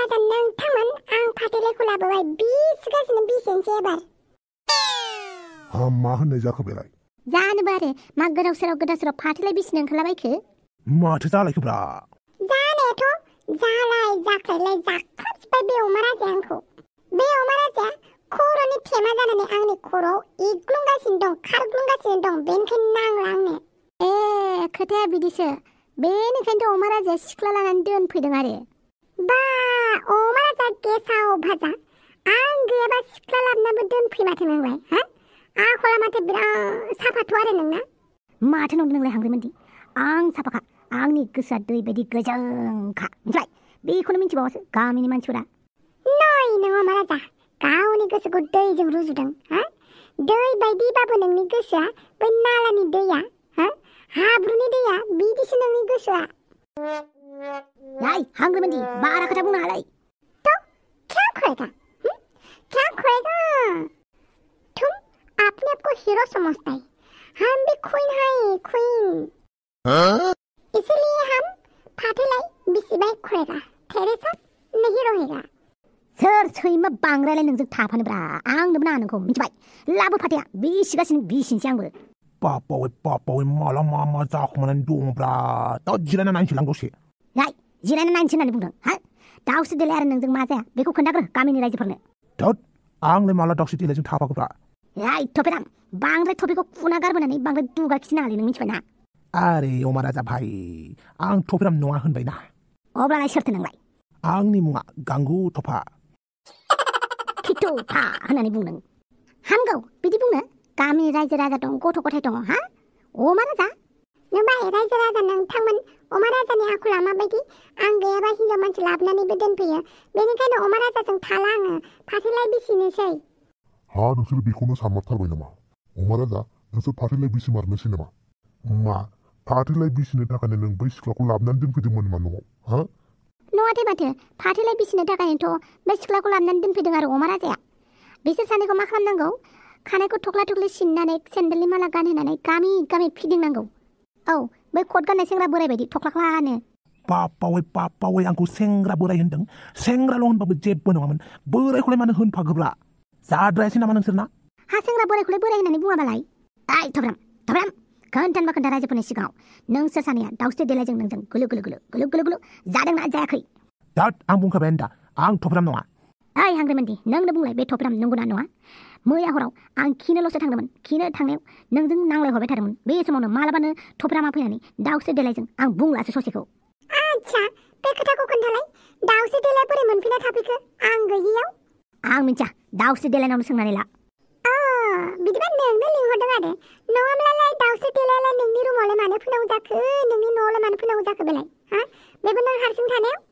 राजा नोंथांमोन आं फाथैलाइखौ लाबोबाय बिसिगासिनो बिसेनसै एबार मा होननाय जाखो बेलाय जानोबो आरो मा गोदाव सोराव फाथैलाइ बिसिनो ओंखारलाबायखो माथो जालायखोब्रा जानायाथ' जालाय जाख्लायलाय जाखाजोब्बाय बे अमा राजाया आंखौ बे अमा राजाया खर'नि थेमा जानानै आंनि खर'आव एग्लुंगासिनो दं खारग्लुंगासिनो दं बेनिखायनो नांला आंनो खोथाया बिदिसो बेनिखायनोथ' अमा राजाया सिख्ला लानानै दोनफैदों आरो बा अमा राजा गेसाव भाजा आं गैयाबा सिख्ला लाबोनाबो दोनफैमाथो नोंलाय हा आखला माथो बिराद साफाथ' आरो नोंना माथो नंदों नोंलाय हांग्रिमोनदि आं साफाखा आंनि गोसोआ दै बायदि गोजोंखा मिथिबाय बेखौनो मिथिबावासो गामिनि मानसिफोरा नै नों अमा राजा गावनि गोसोखौ दैजों रुजुदों हा दै बायदिबाबो नोंनि गोसोआ बै नालानि दैया हा हाब्रुनि दैया बिदिसो नोंनि गोसोआ याय हांग्रिमोनदि बारा खोथा बुंनो हालाय तो क्या खोएगा तुम अपने आप को हीरो समझता है हम भी क्वीन हैं क्वीन इसलिए हम फाथैलाइ बिसिबाय खोएगा तेरे साथ नहीं रहेगा सोर सैमा बांग्रायलाय नोंजों थाफानोब्रा आंनोबो नाङा नोंखौ मिथिबाय लाबो फाथैया बिसिगासिनो बिसिनोसै आंबो बापावै माला मा जाखुमानानै दङब्रा दा जिरायना नायनोसैलां दसे याय जिरायना नायनोसै होननानै बुंदों हा दाउसो देलाय आरो नोंजों मा जाया बेखौ खोन्थाग्रो गामिनि रायजोफोरनो थोद आंलाय माला दाउसो देलायजों थाफाखोब्रा याय थफेराम बांद्राय थफेखौ खुना गारबोनानै बांद्राय दुगा खिथिनाङालै नों मिथिबायना आरे अमा राजा भाइ आं थफेराम नङा होनबायना अब्लालाय सोरथो नोंलाय आंनि मुङा गांगु थफा खिथौफा होननानै बुंदों हामगौ बिदि बुंनो गामिनि रायजो राजा दं गथ' गथाय दङ हा अमा राजा नुबाय रायजो राजा नोंथांमोन अमा राजानि आखला माबायदि आं गैयाबा हिनजाव मानसि लाबोनानैबो दोनफैयो बेनिखायनो अमा राजाजों थाला आङो फाथैलाइ बिसिनोसै नोंसोर बेखौनो सानमारथारबाय नामा अमा राजा नोंसोर फाथैलाइ बिसिमारनोसै नामा मा फाथैलाइ बिसिनो थाखायनो नों बै सिख्लाखौ लाबोनानै दोनफैदोंमोन नामा न'आव हा नङाथाय माथो फाथैलाइ बिसिनो थाखायनोथ' बे सिख्लाखौ लाबोनानै दोनफैदों आरो अमा राजाया बिसोर सानैखौ मा खालामनांगौ खानायखौ थख्ला थख्लि सिननानै सेन्देलनि माला गानहोनानै गामि गामि फिदिंनांगौ औ बै कट गाननाय सेंग्रा बोराय बायदि थख्लाख्लानो बापावै आंखौ सेंग्रा बोराय होनदों सेंग्राल' होनबाबो जेबो नङामोन बोरायखौलाय मानो होनफागोब्ला जाद्रायासै नामा नोंसोरना हा सेंग्रा बोरायखौलाय बोराय होननानै बुङाबालाय ओइ थफ्राम खोन्थानबा खोन्था रायजोफोरनि सिगाङाव नोंसोर सानैया दाउस्रि देलायजों नोंजों गुलु जादोंना जायाखै दाद आं बुंखाबायानो दा आं थफ्राम नङा ओइ हांग्रिमोनदि नोंनो बुंलाय बे थफ्राम नंगौना नङा मैया हराव आं खिनोल'सो थांदोंमोन खिनो थांनायाव नोंजों नांलायहरबाय थादोंमोन बे समावनो मालाबानो थफ्रामा फैनानै दाउस्रि देलायजों आं बुंलासो ससेखौ आच्छा बे खोथाखौ खोन्थालाय दाउस्रि देलाय बोरै मोनफैना थाफैखो आं गैयियाव आं मिन्थिया दाउस्रि देलायनावनो सोंनानै ला बिदिबा नोंनो लिंहरदों आरो नङाब्लालाय दाउस्रि देलायलाय नोंनि रुमावलाय मानो फैनांगौ जाखो नोंनि न'आवलाय मानो फैनांगौ जाखो बेलाय हा बेबो नों हारसिं थानायाव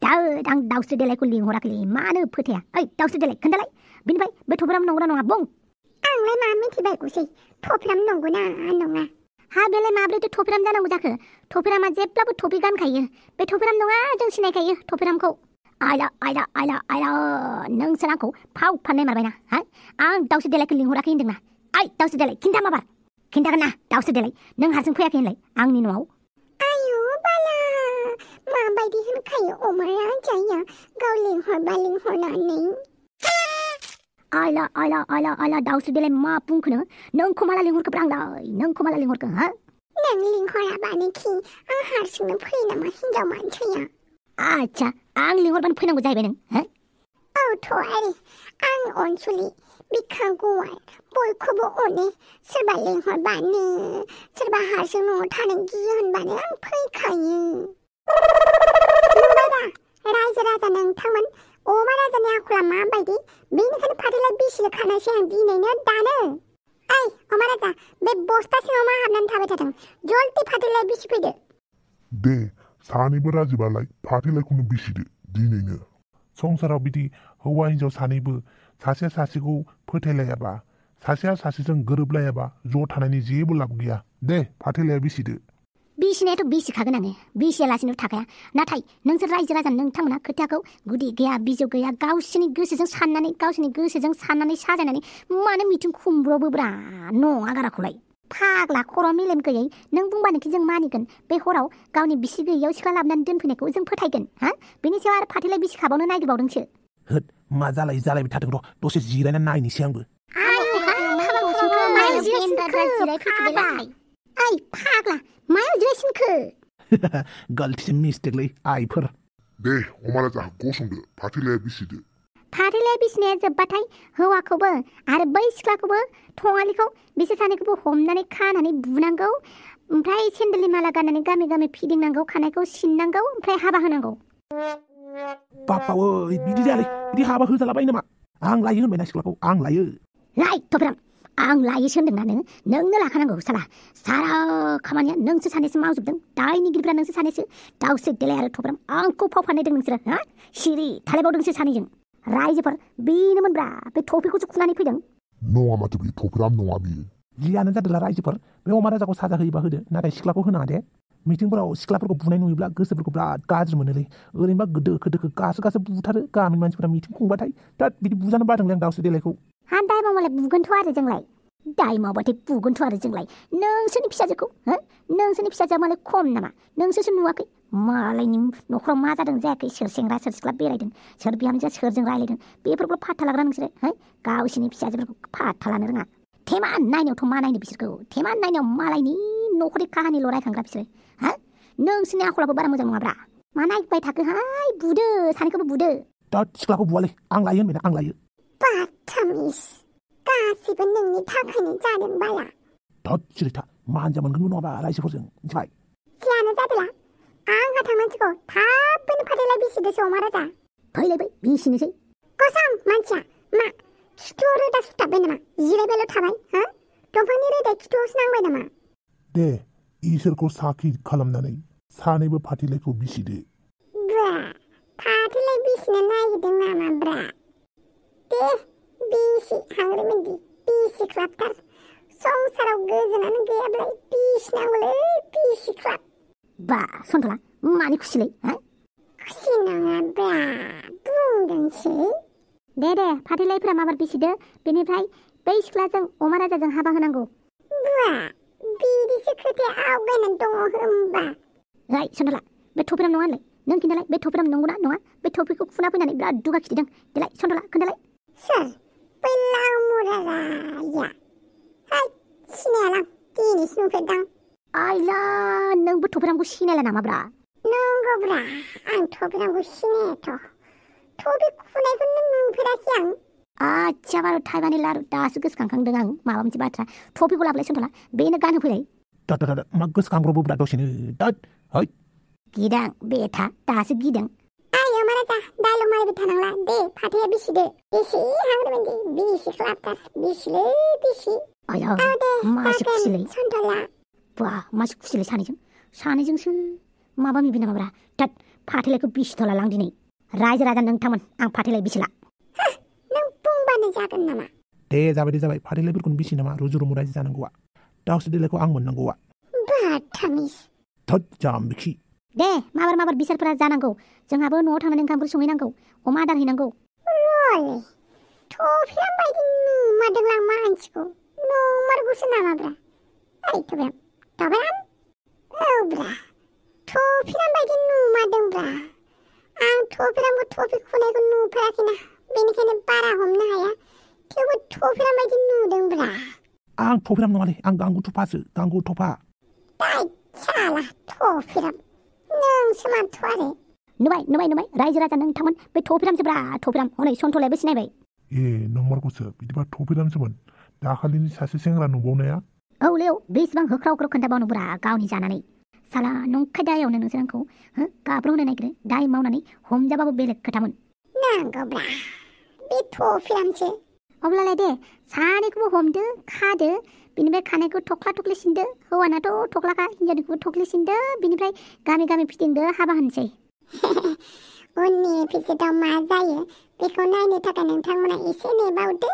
दाद आं दाउस्रि देलायखौ लिंहराखैलै मानो फोथाया ओइ दाउस्रि देलाय खोन्थालाय बिनिफ्राय बे थफ्राम नंगौना नङा बुं आंलाय मा मिथिबायगौसै थफ्राम नंगौना नङा हा बेलाय माब्रैथो थफ्राम जानांगौ जाखो थफ्रामा जेब्लाबो थफि गानखायो बे थफ्राम नङा जों सिनायखायो थफ्रामखौ आयला नोंसोर आंखौ फाव फाननाय मारबायना हा आं दाउस्रि देलायखौ लिंहराखै होनदोंना ओइ दाउस्रि देलाय खिन्था माबार खिन्थागोन ना दाउस्रि देलाय नों हारसिं फैयाखै होनलाय आंनि न'आव आयु बाला माबायदि होनखायो अमा राजाया गाव लिंहरबा लिंहरनानै आयला दाउस्रि देलाय मा बुंखोनो नोंखौ माला लिंहरखोब्रा आंलाय नोंखौ माला लिंहरखो हा नों लिंहराबानोखि आं हारसिंनो फैयो नामा हिनजाव मानसिया आच्छा आं लिंहरबानो फैनांगौ जाहैबाय नों हा औथ' आरो आं अनसुलि बिखा गुवार बयखौबो अने सोरबा लिंहरबानो सोरबा हारसिं न'आव थानो गियो होनबानो आं फैखायो नुबायदा रायजो राजा नोंथांमोन अमा राजानि आखला माबायदि बेनिखायनो फाथैलाइ बिसिनो खानायसै आं दिनैनो दानो ओइ अमा राजा बे बस्ता सिङाव मा हाबनानै थाबाय थादों जल्दि फाथैलाइ बिसिफैदो दे सानैबो राजिबालाय फाथैलाइखौनो बिसिदो दिनैनो संसाराव बिदि हौवा हिनजाव सानैबो सासेया सासेखौ फोथायलायाबा सासेया सासेजों गोरोबलायाबा ज' थानायनि जेबो लाब गैया दे फाथैलाइया बिसिदो बिसिनायाथ' बिसिखागोन आङो बिसियालासिनो थाखाया नाथाय नोंसोर रायजो राजा नोंथांमोना खोथाखौ गुदि गैया बिजौ गैया गावसोरनि गोसोजों साननानै साजायनानै मानो मिथिं खुमब्रबोब्रा नङा गाराखौलाय फाग्ला खर' मेलेम गैयै नों बुंबानोखि जों मानिगोन बे हराव गावनि बिसि गैयैयाव सिख्ला लाबोनानै दोनफैनायखौ जों फोथायगोन हा बेनि सायाव आरो फाथैलाय बिसि खाबावनो नागिरबावदोंसो होद मा जालायबाय थादों र' दसे जिरायनानै नायनोसै आंबो ओइ फाग्ला मायाव जिरायसिनखो गलथिजों मिस्टेकलै आइफोर दे अमा राजा गसंदो फाथैलाया बिसिदो फाथैलाय बिसिनाया जोब्बाथाय हौवाखौबो आरो बै सिख्लाखौबो थङालिखौ बिसोर सानैखौबो हमनानै खानानै बुनांगौ ओमफ्राय सेन्देलनि माला गाननानै गामि गामि फिदिंनांगौ खानायखौ सिननांगौ ओमफ्राय हाबा होनांगौ बापावै बिदि जायालै बिदि हाबा होजालाबाय नामा आं लायो होनबायना सिख्लाखौ आं लायो लाय थफ्राम आं लायोसो होनदोंना नोंनो लाखानांगौ सारा खामानिया नोंसो सानैसो मावजोबदों दायनिगिरिफ्रा नोंसो सानैसो दावसो देलाय आरो थफ्राम आंखौ फाव फाननायदों नोंसोरो हा सिरि थालायबावदोंसो सानैजों रायजोफोर बेनोमोनब्रा बे टपिखौसो खुनानै फैदों नङा माथो बे थफ्राम नङा बियो जियानो जादोंला रायजोफोर बे अमा राजाखौ साजा होयोबा होदो नाथाय सिख्लाखौ होनाङा दे मिटिंफोराव सिख्लाफोरखौ बुनाय नुयोब्ला गोसोफोरखौ बिराद गाज्रि मोनोलै ओरैनोबा दोखो दोखो गासो बुथारो गामिनि मानसिफोरा मिटिं खुंबाथाय दा बिदि बुजानो बादोंलै आं दावसो देलायखौ हा दाय मावबालाय बुगोनथ' आरो जोंलाय दाय मावबाथाय बुगोनथ' आरो जोंलाय नोंसोरनि फिसाजोखौ हो नोंसोरनि फिसाजोआ मालाय खम नामा नोंसोरसो नुवाखै मालायनि न'खराव मा जादों जायाखै सोर सेंग्रा सोर सिख्ला बेरायदों सोर बिहामजोआ सोरजों रायलायदों बेफोरखौ फात्ता लाग्रा नोंसोरो हो गावसिनि फिसाजोफोरखौ फात्ता लानो रोङा थेमान नायनायावथ' मा नायनो बिसोरखौ थेमान नायनायाव मालायनि न'खरनि काहानिल' रायखांग्रा बिसोरो हा नोंसोरनि आखलाबो बारा मोजां नङाब्रा मा नायबाय थाखोहाय बुदो सानैखौबो बुदो दा सिख्लाखौ बुवालै आं लायो होनबायना आं लायो बाथामिस गासिबो नोंनि थाखायनो जादों बाला धद सिरिथा मानजा मोनगोनबो नङाबा रायजोफोरजों मिथिबाय जियानो जादोला आंहा थांनांसिगौ थाबैनो फाथैलाय बिसिदोसो अमा राजा फैलायबाय बिसिनोसै गसां मानसिया मा खिथुआव रोदा सुथाबबाय नामा जिरायबायल' थाबाय हा दंफांनि रोदा खिथुआवसो नांबाय नामा दे इसोरखौ साखि खालामनानै सानैबो फाथैलायखौ बिसिदो ब्रा फाथैलाय बिसिनो नागिरदों नामा ब्रा दे बिसि हांग्रिमोनदि बिसि ख्लाबथार संसाराव गोजोनानो गैयाब्ला बिसिनांगौलै बिसि ख्लाब बा सन्थला मानि खुसिलै हा खुसि नङा ब्रा बुंदोंसो दे फाथैलायफ्रा माबार बिसिदो बेनिफ्राय बै सिख्लाजों अमा राजाजों हाबा होनांगौ ब्रा बिदिसो खोथाया आवगायनानै दङ होमबा राय सन्थला बे थफिराम नङा होनलाय नों खिन्थालाय बे थफिराम नंगौना नङा बे थफिखौ खुना फैनानै बिराद दुगा खिथिदों देलाय सन्थला खोन्थालाय सोर बै लावमुरा राया हाय सिनायालां दिनैसो नुफेरदां आइला नोंबो थफिरामखौ सिनायला नामाब्रा नंगौब्रा आं थफिरामखौ सिनायाथ' थफि खुनायखौनो नुफेराखै आं आच्छा बारु थाइबानि लारु दासो गोसोखांखांदों आं माबा मोनसे बाथ्रा थफिखौ लाबोलाय सन्थला बेनो गानहोफैलाय दा मा गोसोखांब्रबोब्रा दसेनो दाद है गिदां बेथा दासो गिदों आय अमा राजा डायलग मारिबाय थानांला दे फाथैया बिसिदो बिसि हांग्रिमोनदि बिसि ख्लाबथार बिसिलै बिसि आया औ दे मासे जागोन खुसिलै सन्थला बा मासे खुसिलै सानैजोंसो माबा मिबि नामाब्रा दाद फाथैलायखौ बिसिथ'ला लां दिनै रायजो राजा नोंथांमोन आं फाथैलाय बिसिला नों बुंबानो जागोन नामा दे जाबाय फाथैलायफोरखौनो बिसि नामा रुजु रुमु रायजो जानांगौआ दावसो देलायखौ आं मोननांगौआ बाथामिस धद जाम्बिखि दे माबार बिसारफोरा जानांगौ जोंहाबो न'आव थांनानै ओंखामफोर संहैनांगौ अमा आदार हैनांगौ रले थफिराम बायदि नुमारदोंलां मानसिखौ नंमारगौसो नामाब्रा ओइ थफिराम औ ब्रा थफिराम बायदि नुमारदोंब्रा आं थफिरामखौ थफि खुनायखौ नुफेराखैना बेनिखायनो बारा हमनो हाया थेवबो थफिराम बायदि नुदोंब्रा आं थफिराम नङालै आं गांगु थफासो गांगु थफा दाय साला थफिराम नोंसो माथो आरो नुबाय रायजो राजा नोंथांमोन बे थफिरामसोब्रा थफिराम हनै सन्थलायाबो सिनायबाय ए नंमारगौसो बिदिबा थफिरामसोमोन दाखालिनि सासे सेंग्रा नुबावनाया औ बेसेबां होख्राव खोन्थाबावनोब्रा गावनि जानानै साला नंखाय दायावनो नोंसोर आंखौ गाब्रहोनो नागिरो दाय मावनानै हमजाबाबो बेलेग खोथामोन नांगौब्रा बे थफिरामसो अब्लालाय दे सानैखौबो हमदो खादो बिनिफ्राय खानायखौ थख्ला थख्लि सिनदो हौवानाथ' थख्लाखा हिन्जावनिखौबो थख्लि सिनदो बिनिफ्राय गामि गामि फिदिंदो हाबा होनसै उननि एपिसोडआव मा जायो बेखौ नायनो थाखाय नोंथांमोना एसे नेबावदो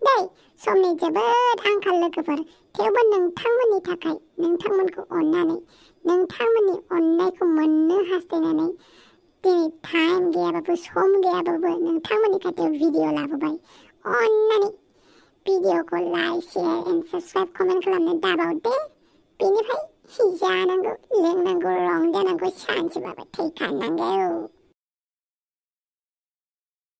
दै समनि जोबोद आंखाल लोगोफोर थेवबो नोंथांमोननि थाखाय नोंथांमोनखौ अननानै नोंथांमोननि अननायखौ मोननो हास्थायनानै दिनै टाइम गैयाबाबो सम गैयाबाबो नोंथांमोननि खाथियाव भिडिअ लाबोबाय अननानै भिडिअखौ like share and subscribe comment खालामनो दाबाव दे बेनिफ्राय जानांगौ लोंनांगौ रंजानांगौ सानसेबाबो थैखानांगौ